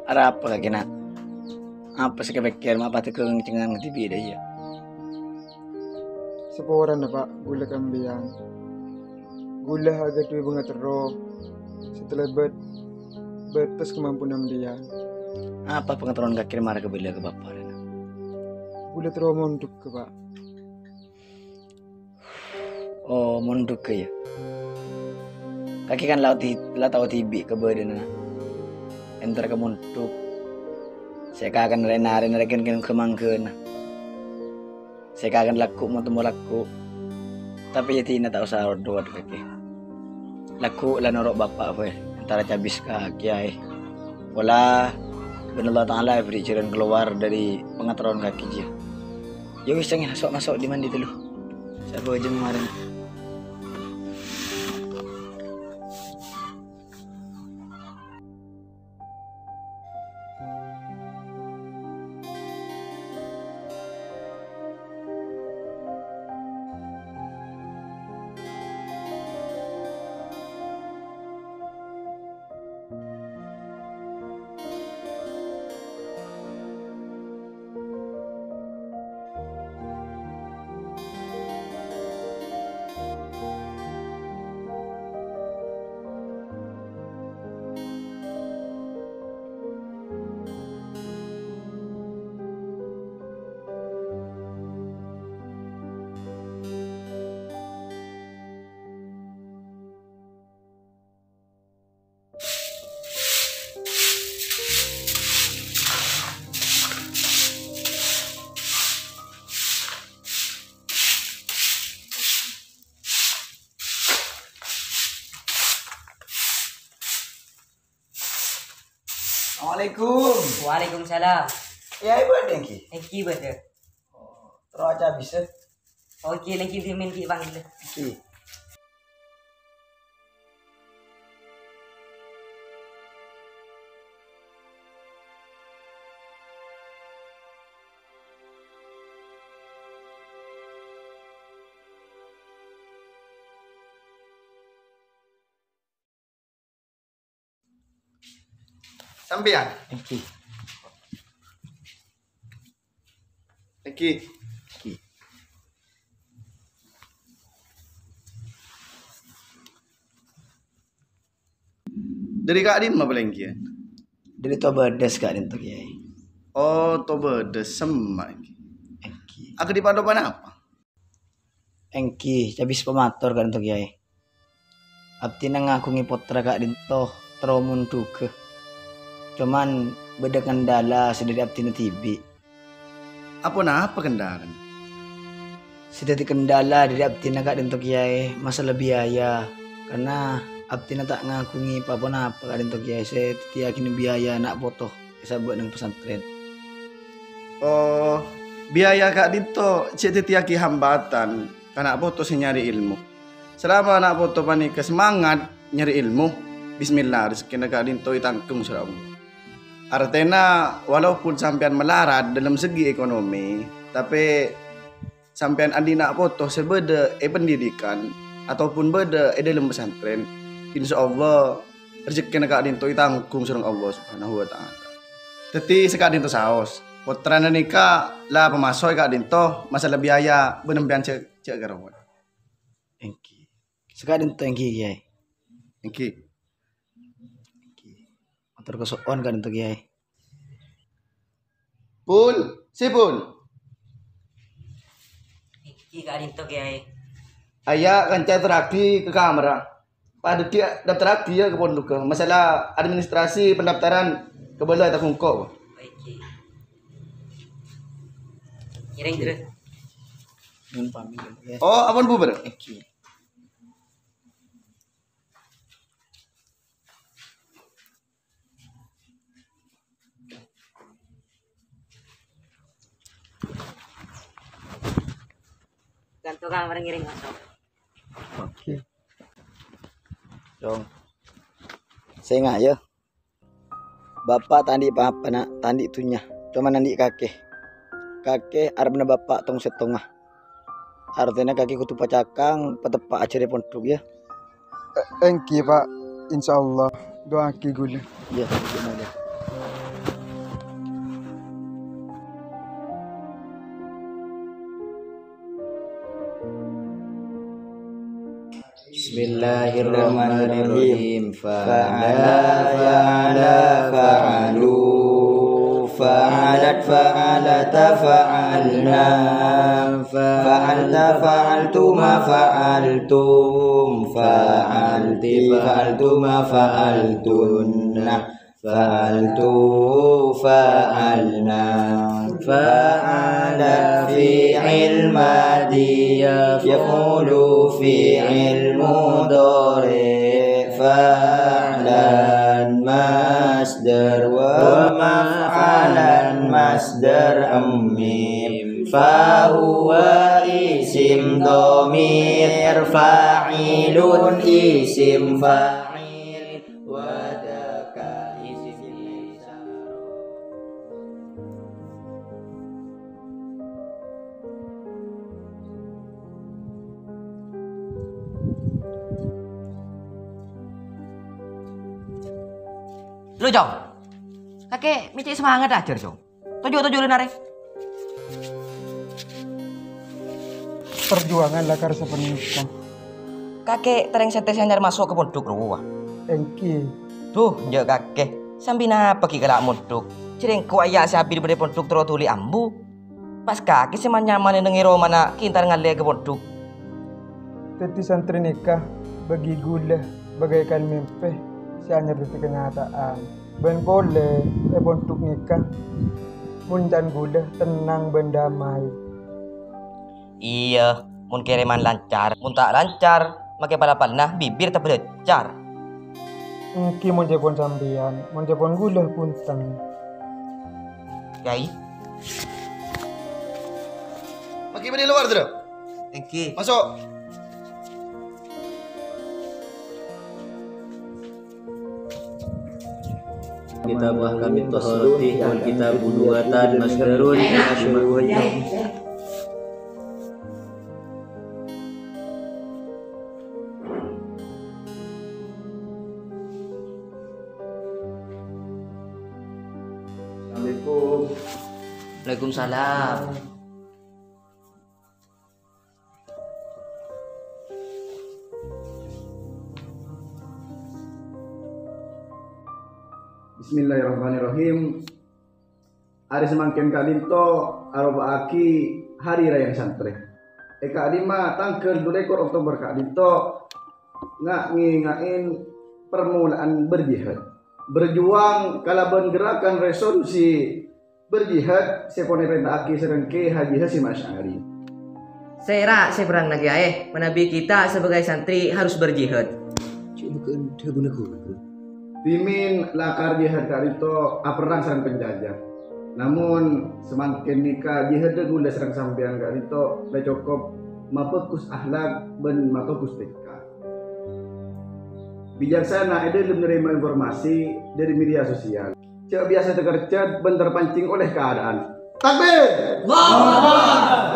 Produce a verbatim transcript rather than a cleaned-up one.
Arapa kakè, Na'? Apa sè èpèkkèr ma' padâ ghângcengan dhibi' dâ' iyâ? Saporana, Pa', ghulâ ka sampèyan. Ghulâ ha' ghâdhuwi bângaterro sè talèbât bâtes kamampowanna sampèyan. Apa pangaterrona kakè mara kabâlâ ka Bapa', Na'? Ghulâ terro mondhugghâ, Pa'. Oh, mondhugghâ, yâ. Kakè kan la di-, la tao dhibi' kabâdâ'ânna entar ka mondhuk. Sè kakè narè-narè narè kèng-kèng ghâ-mangghâna. Sè kakè lagghu' mo-, temmo lagghu'. Tapè yâ dinah ta' osa ro-, rowat kakè. Lagghu' la noro' Bapa' bhâi, entara cabis ka Kèyaè. Pola bân Allah Ta'ala èberri' jalan keluar dâri pangaterrona kakè jiyâ. Yâ wis, sèngè maso', maso' dimandi ghâllu. Sabâjâng marèna. Assalamualaikum. Waalaikumsalam. Yâ, bâdâ ènggi? Ènggi bâdâ. Oh, terro aca bisa. Oke, lagi dimin ki panggil. Oke. Sampèyan. Ènggi. Ènggi. Ènggi. Dâri ka'dimma palèngghiyân? Dâri Tobâdâs ka'dinto, Kèyaè. Oh, Tobâdâs, semma' ènggi. Ènggi. Akadhi padâ ponapa? Ènggi, cabis pamator ka'dinto, Kèyaè. Abdhina ngaghungè pottra ka'dinto terro mondhugghâ. Coma bâdâ kendala sè dâri abdhina dhibi'. Aponapa kendalana? Sè dâddhi kendala dâri abdhina ka'dinto, Kèyaè, masalah biaya. Karna abdhina ta' ngaghungè pa-ponapa ka'dinto, Kèyaè, sè dâddhiyâghinè biaya na' poto èsabâ' neng pesantren. Oh, biaya ka'dinto jhâ' dâddhiyâghi hambatan ka na' poto sè nyarè èlmo. Salama na' poto panèka semangat nyarè èlmo, bismillah, rejekkèna ka'dinto ètanggung sareng Allah. Artèna, walaupun sampèyan malarat dâlem segi ekonomi, tapè sampèyan andi' na' poto sè bâdâ è pendidikan ataupun bâdâ è dâlem pesantren, insyaallah rejekkèna ka'dinto ètanggung sareng Allah Subhanahu wa Ta'ala. Dâddhi, saka'dinto saos, pottrana nèka la pamaso' è ka'dinto, masalah biaya bân sampèyan jhâ', jhâ' karowa. Ènggi. Saka'dinto ènggi, Kèyaè. Ènggi. Ènggi. Mator kaso'on ka'dinto, Kèyaè. Pul, si Pul. Ènggi ka'dinto, Kèyaè. Aya kanca terraghi ka kamarra. Padâ dâptarraghi, yâ, ka pondhugghâ. Masalah administrasi pendaftaran kabâlâ ètanggung engko'. Ènggi. Ngèrèng terus. Nyuwun pamit, Kèyaè. Oh, ampon bubur. Ènggi. Ganto kamar ngiring masuk. Oke. Dong. Sènga', yâ. Bapa' ta' andi' pa-apa, Na', ta' andi' dhunnya. Coma andi' kakè. Kakè arebbhâ bapa' tong-settongnga. Artèna kakè kodhu pacakang, pateppa' ajhârâ è pondhuk, yâ. E-, ènggi, Pa'. Insyaallah. Du'aaghi ghulâ. Iyâ, iyâ, iyâ. Bismillahirrahmanirrahim. Fa'ala, fa'ala, fa'alu. Fa'alat, fa'alata, fa'alna. Fa'alta, fa'altuma, fa'altum. Fa'alti, fa'altuma, fa'altunna. Fa'altu, fa'alna. Fa'ala fi'il madhi, yaf'ulu fi'il mudhari', fa'lan masdar, wa maf'alan masdar mim. Fa huwa isim dhamir, fa'ilun isim fa'il. Wadaka isim isyarat. Lo, Cong. Kakè mècè' semangat ajhâr, Cong. Toju'-toju' rèn arè. Perjuangan lakar sapanèka. Kakè terrèng sèttè sè anyar maso' ka pondhuk rowa. Èngghi. Duh, enjâ' kakè. Sambi napa ghi' kala' mondhuk? Jârèya engko' aya' sè abit bâdâ pondhuk terro dhuli ambu. Pas kakè sè man-nyaman neng è romana ghi' entar ngallè ka pondhuk. Dhâddhi santrè nèka bâgi ghulâ bagaikan mèmpè sè anyar dhâddhi kanyata'an. Bân polè è pondhuk nèka, mon can ghulâ tennang bân damai. Iyâ, mon kèrèman lancar, mon ta' lancar, makè pal-apalna bibir tabâlâccar. Èngghi mon ca'èpon sampèyan, mon ca'èpon ghulâ bhunten. Yai. Mangkè bâdâ è lowar, Dra? Èngghi. Maso'. Kitab ahkamit taharati wal kitabu lughatan masdarun. Assalamualaikum. Waalaikumsalam. Bismillahirrahmanirrahim. Arè samangkèn ka'dinto aropa'aghi Hari Raya Santrè. È ka'dimma tangghâl dulekor Oktober ka'dinto nga-, ngènga'è parmola'an berjihad. Berjuang kalabân gerakan resolusi berjihad sè pon èparènta'aghi sareng Kè Haji Hasyim Asy'ari. Sèra sè perrang naghi aè, manabi kita sebagai santri harus berjihad. Cuma ke dhâbuna ghuru. Dhimèn lakar jihad ka'dinto aperrang sareng penjajah. Namong, samangkèn nèka jihadda ghulâ sareng sampèyan ka'dinto la cokop mabhâghus akhlak bân mabhâghus tèkka. Bijaksana è dâlem narèma informasi dâri media sosial. Jhâ' biyasa takerjhât bân terpancing oleh keadaan. Takbir! Allahu Akbar!